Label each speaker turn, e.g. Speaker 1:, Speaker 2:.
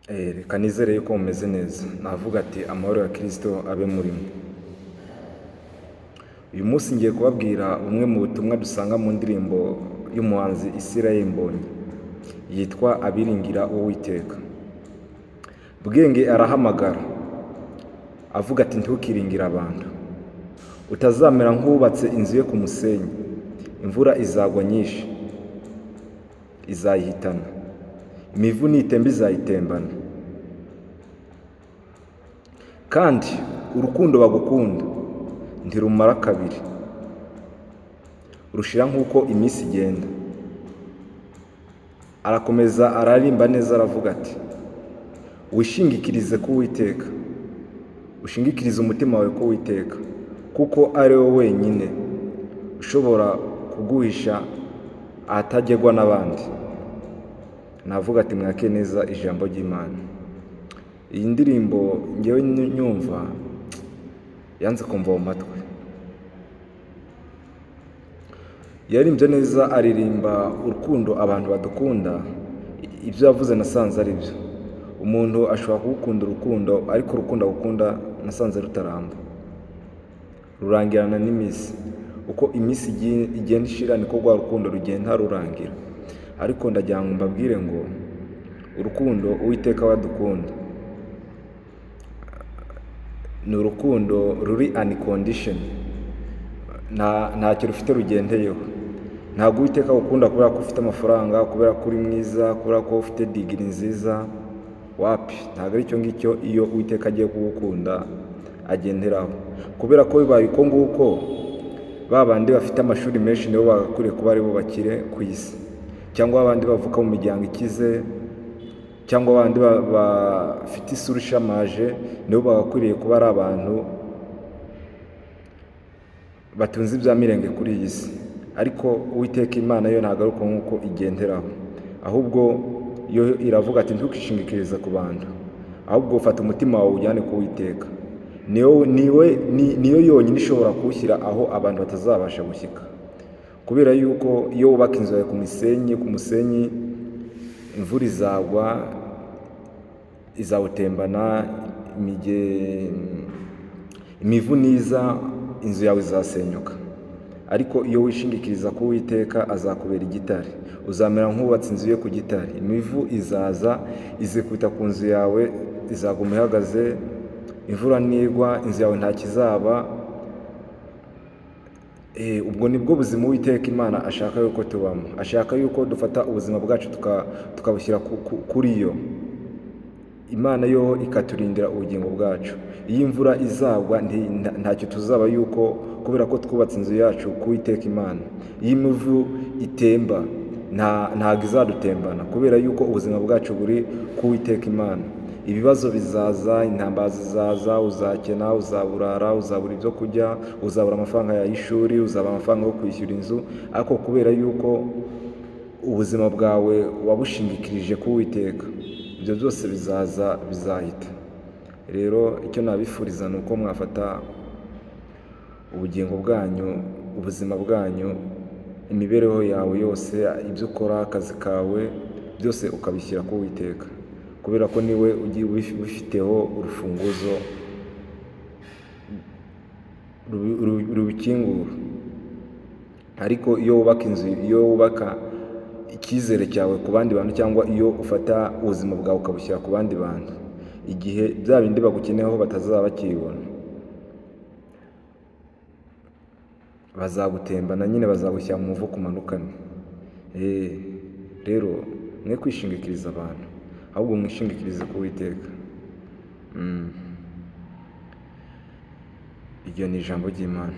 Speaker 1: Reka nizere yuko mumeze neza. Navuga ati amahoro ya Kristo abe muri mwe. Uyu munsi ngiye kubabwira bumwe mu butumwa dusanga mu ndirimbo y'umuhanzi Israel Mbonyi yitwa Abiringira Uwiteka. Bwenge arahamagara avuga ati ntukiringire abantu, utazamera nk'uwubatse inzu ye ku musenyi, imvura izagwa nyinshi izayihitana, imivu nitemba izayitembana. Kandi urukundo bagukunda ntirumara kabiri, rushira nk'uko iminsi igenda. Arakomeza ararimba neza aravuga ati wishingikirize ku Uwiteka, ushingikirize umutima wawe ku Uwiteka, kuko ari we wenyine ushobora kuguhisha ahatagerwa n'abandi. Navuga ati mwake neza ijambo ry'Imana. Iyi ndirimbo ngewe nyumva yanze kumva mu matwi. Yaririmbye neza, aririmba urukundo abantu badukunda, ibyo yavuze nasanze ari byo. Umuntu ashobora kugukunda urukundo, ariko urukundo agukunda nasanze rutaramba, rurangirana n'iminsi. Uko iminsi igenda ishira niko rwa rukundo rugenda rurangira. Ariko ndagira ngo mbabwire ngo urukundo Uwiteka we adukunda ni urukundo ruri uncondition, ntacyo rufite rugendeyeho. Ntabwo Uwiteka agukunda kubera ko ufite amafaranga, kubera ko uri mwiza, kubera ko ufite digiri nziza, wapi, ntabwo ari icyo ngicyo. Iyo Uwiteka agiye kugukunda agenderaho, kubera ko bibaye uko nguko, ba bandi bafite amashuri menshi nibo bagakwiriye kuba aribo bakire ku isi, cyangwa ba bandi bavuka mu miryango ikize, cyangwa abandi bafite isura ishamaje nibo bagakwiriye kuba ari abantu batunze ibya mirenge kuri iyi si. Ariko Uwiteka Imana yo ntabwo ari uko nguko igenderaho, ahubwo yo iravuga ati ntukishingikirize ku bantu, ahubwo ufata umutima wawe ujyane ku Uwiteka. Niyo yonyine ishobora kuwushyira aho abantu batazabasha gushyika, kubera yuko iyo wubaka inzu yawe ku musenyi imvura izagwa izawutembana, imivu niza inzu yawe izasenyuka. Ariko iyo wishingikiriza ku Uwiteka azakubera igitare, uzamera nk'uwubatse inzu ye ku gitare. Imivu izaza izikubita ku nzu yawe, izaguma ihagaze, imvura nigwa inzu yawe ntakizaba. Ubwo nibwo buzima Uwiteka Imana ashaka yuko tubamo. Ashaka yuko dufata ubuzima bwacu tukabushyira kuri yo. Imana yo ikaturindira ubugingo bwacu. Iyo imvura izagwa ntacyo tuzaba yuko, kubera ko twubatse inzu yacu ku Uwiteka Imana. Iyo imivu itemba ntabwo izadutembana, kubera yuko ubuzima bwacu buri ku Uwiteka Imana. Ibibazo bizaza, intambara zizaza, uzakena, uzaburara, uzabura ibyo kurya, uzabura amafaranga y'ishuri, uzabura amafaranga yo kwishyura inzu, ariko kubera yuko ubuzima bwawe wabushingikirije ku Uwiteka, ibyo byose bizaza, bizahita. Rero icyo nabifuriza ni uko mwafata ubugingo bwanyu, ubuzima bwanyu, imibereho yawe yose, ibyo ukora, akazi kawe, byose ukabishyira ku Uwiteka, kubera ko niwe ugiye ubifiteho urufunguzo rubikingura. Ariko iyo wubaka inzu, iyo wubaka icyizere cyawe ku bandi bantu, cyangwa iyo ufata ubuzima bwawe ukabushyira ku bandi bantu, igihe bya bindi bagukeneyeho batazaba bakibona, bazagutembana nyine, bazagushyira mu muvu kumanukane. Rero mwe kwishingikiriza abantu, ahubwo mwishingikirize ku Uwiteka. Iryo ni ijambo ry'Imana.